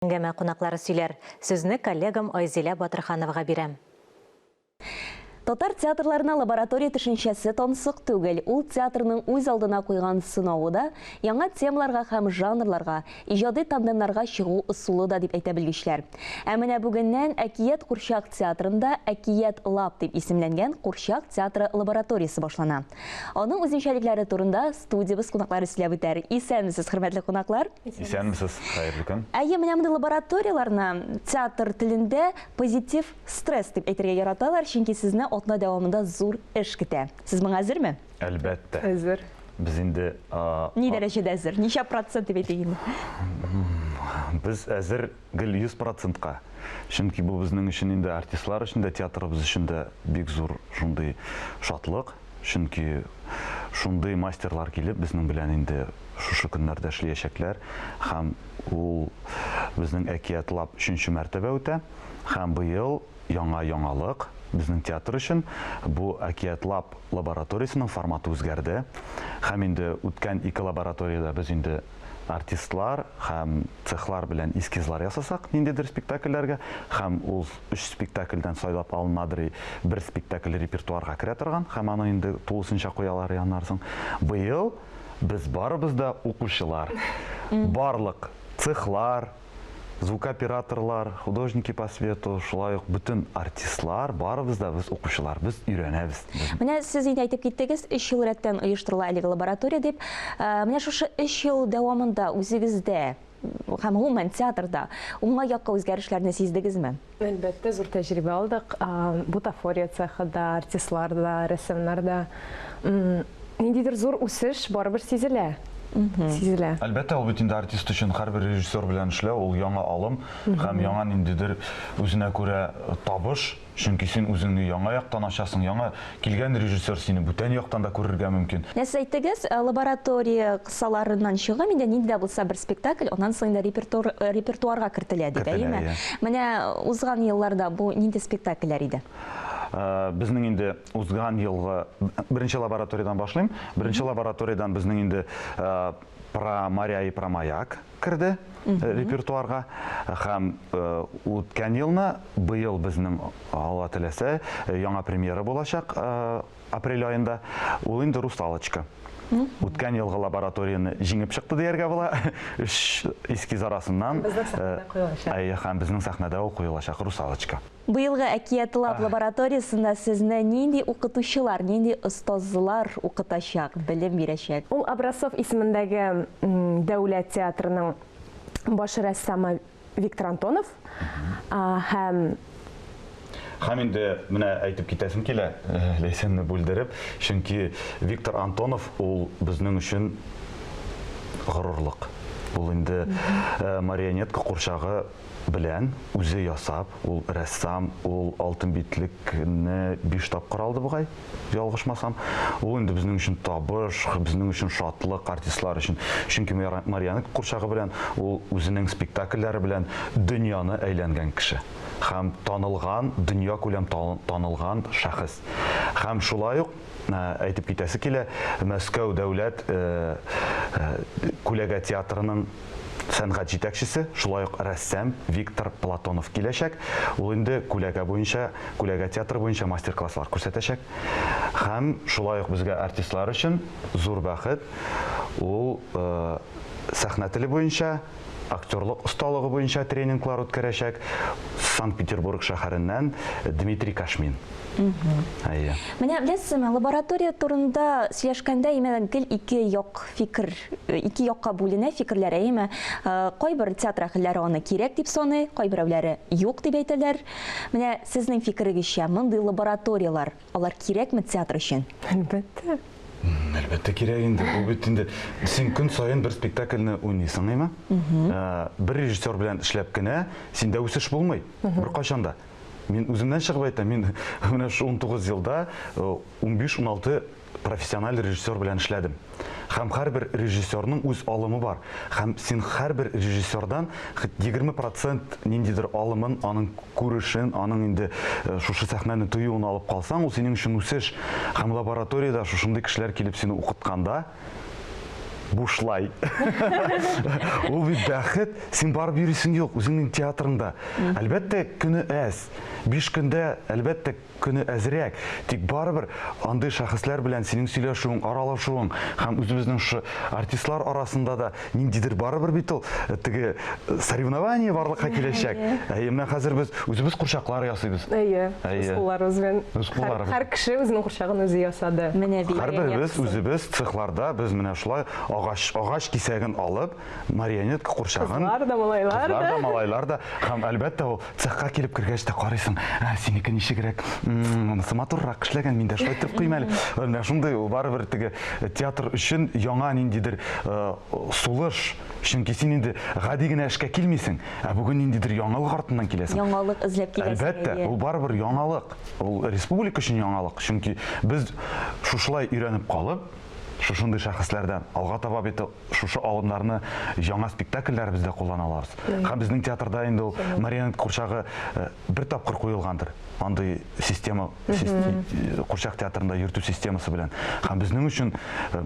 Әңгәмә кунаклары сөйләр. Сүзне коллегам Айзилә Батырхановага бирәм. Татар театрларына лаборатория төшенчәсе тансык түгел. Ул театрның үз алдына куйган сынавы да, яңа темаларга һәм жанрларга, иҗади тандемнарга чыгу ысулы да дип әйтә белгечләр. Ә менә бүгеннән Әкият курчак театрында Әкият лаб дип исемләнгән курчак театры лабораториясе башлана. Аның үзенчәлекләре турында студиябез кунаклары сөйләп үтәр. Исәнмесез, хөрмәтле кунаклар! Исәнмесез, хәерле көн. Әйе, менә мондый лабораторияләрне театр телендә позитив стресс дип әйтергә яраталар, чөнки сезне атна дәвамында зур эш көтә. Сез моңа әзерме? Әлбәттә. Әзер. Без инде Ни дәрәҗәдә әзер? Ничә процент дип әйтик инде? Без әзер гел 100 процентка. Чөнки бу безнең өчен инде артистлар өчен дә, театрыбыз өчен дә бик зур шундый шатлык. Чөнки шундый мастерлар килеп безнең белән инде шушы көннәрдә эшләячәкләр һәм ул безнең Әкият Лаб өченче мәртәбә үтә һәм быел яңа яңалык безнең театр өчен бу Әкият Лаб лабораториясенең форматы үзгәрде һәм инде үткән ике лабораториядә без инде артистлар һәм цехлар белән эскизлар ясасак ниндидер спектакльләргә һәм ул өч спектакльдән сайлап алынадыр бер спектакль репертуарга керә торган һәм аны инде тулысынча куялар аннан соң. Быел без барыбыз да укучылар. Барлык цехлар, звукооператорлар, художники по свету, шулай ук бөтен артистлар, барыбыз да без укучылар, без өйрәнәбез. Менә сез инде әйтеп киттегез, өч ел рәттән оештырыла әлеге лаборатория дип. Менә шушы өч ел дәвамында үзегездә һәм гомумән театрда уңай якка үзгәрешләрне сиздегезме? Әлбәттә, зур тәҗрибә алдык. Бутафория цехы да, артистлар да, рәссамнар да. Ниндидер зур үсеш барыбер сизелә. Сизелә. Әлбәттә, ул бит инде артист өчен һәрбер режиссер белән эшләү, ул яңа алым һәм яңа ниндидер үзенә күрә табыш. Чөнки син үзеңне яңа яктан ачасың, яңа килгән режиссер сине бүтән яктан да күрергә мөмкин. Менә сез әйттегез, лаборатория кысаларыннан чыгып, инде нинди дә булса бер спектакль, аннан соң инде репертуарга кертелә дип, әйеме? Менә узган елларда бу нинди спектакльләр иде? Безнең инде узган елгы беренче лабораториядән башлыйм. Беренче лабораториядән безнең инде Про моря и про маяк керде репертуарга һәм үткән елны, быел безнең, Алла теләсә, яңа премьера булачак апрель аенда. Ул инде Русалочка. Үткән елгы лабораторияне җиңеп чыкты дияргә була. Өч эскиз арасыннан. Безнең сәхнәдә куелачак. Әйе, һәм безнең сәхнәдә ул куелачак, Русалочка. Быелгы Әкият Лаб лабораториясендә сезне нинди укытучылар, нинди остазлар укытачак, белем бирәчәк? Ул Образцов исемендәге дәүләт театрының баш рәссамы Виктор Антонов һәм Һәм инде менә әйтеп китәсем килә, Ләйсәнне бүлдереп, чөнки Виктор Антонов ул безнең өчен горурлык. Ул инде марионетка курчагы белән үзе ясап, ул рәссам, ул алтын битлекне 5 тапкыр алды бугай, ялгышмасам. Ул инде безнең өчен табыш, безнең өчен шатлык, артистлар өчен. Чөнки Марьяна курчагы белән ул үзенең спектакльләре белән дөньяны әйләнгән кеше. Һәм танылган, дөнья күләм танылган шәхес. Һәм шулай ук әйтеп китәсе килә, Мәскәү дәүләт күләгә театрының сәнгать җитәкчесе, шулай ук рәссам Виктор Платонов киләчәк. Ул инде күләгә буенча, күләгә театры буенча мастер-класслар күрсәтәчәк. Һәм шулай ук безгә артистлар өчен зур бәхет, ул сәхнә теле буенча, актерлык осталыгы буенча тренинглар үткәрәчәк Санкт-Петербург шәһәреннән Дмитрий Кашмин. Әйе. Менә беләсезме, лаборатория турында сөйләшкәндә, именно гел ике як фикер, ике якка бүленә фикерләр, әйеме? Кайбер театр әһелләре аны кирәк дип саный, кайберәүләре юк дип әйтәләр. Менә сезнең фикерегезчә, мондый лабораторияләр, алар кирәкме театр өчен? Әлбәттә. Әлбәттә кирәк инде. Бу бит инде син көн саен бер спектакльне уйныйсың, әйме? Бер режиссер белән эшләп кенә синдә үсеш булмый. Беркайчан да. Мин үземнән чыгып әйтәм, мин менә шу 19 елда 15-16 профессиональ режиссер белән эшләдем. Һәм һәрбер режиссерның үз алымы бар. Һәм син һәрбер режиссердан хоть 20 процент ниндидер алымын, аның күрешен, аның инде шушы сәхнәне тоюын алып калсаң, ул синең өчен үсеш. Һәм лабораториядә шушындый кешеләр килеп сине укытканда, Бушлай. Ул бит бәхет, син барып йөрисең юк, үзеңнең театрыңда. Әлбәттә, көне әз. Биш көндә, әлбәттә, көне әзрәк. Тик барыбер андый шәхесләр белән синең сөйләшүең, аралашуың һәм үзебезнең шушы артистлар арасында да ниндидер барыбер бит ул э, теге э, соревнование барлыкка киләчәк. Әйе, менә хәзер без үзебез курчаклар ясыйбыз. Әйе, Әйе. үз кулларыбыз белән. Үз кулларыбыз. Һәр кеше үзенең курчагын үзе ясады. Менә бит. Һәрберебез үзебез цехларда без менә шулай агач агач кисәген алып, марионетка курчагын. Кызлар да, малайлар Кызлар да. да, малайлар да. Һәм әлбәттә ул цехка килеп кергәч тә карыйсың, ә, синеке ничегрәк, монысы матуррак эшләгән, мин дә шулай итеп куйыйм әле. Менә шундый ул барыбер теге театр өчен яңа ниндидер э, сулыш, чөнки син инде гади генә эшкә килмисең, ә бүген ниндидер яңалык артыннан киләсең. Яңалык эзләп киләсең. Әлбәттә, әйе. ул барыбер яңалык. Ул республика өчен яңалык, чөнки без шушылай өйрәнеп калып, шушындый шәхесләрдән алга таба бит шушы алымнарны яңа спектакльләребездә куллана алабыз. Һәм безнең театрда инде ул марионет курчагы э, бер тапкыр куелгандыр. Андый система э, курчак театрында йөртү системасы белән. Һәм безнең өчен э,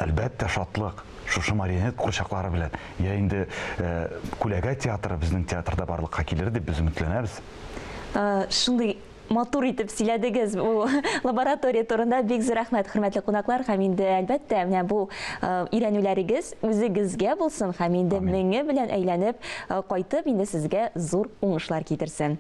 әлбәттә шатлык шушы марионет курчаклары белән. Я инде күләгә театры безнең театрда барлыкка килер дип без өметләнәбез. Шундый матур итеп сөйләдегез бу лаборатория турында. Бик зур рәхмәт, хөрмәтле кунаклар. Һәм инде, әлбәттә, менә бу өйрәнүләрегез үзегезгә булсын һәм инде меңе белән әйләнеп кайтып, инде сезгә зур уңышлар китерсен.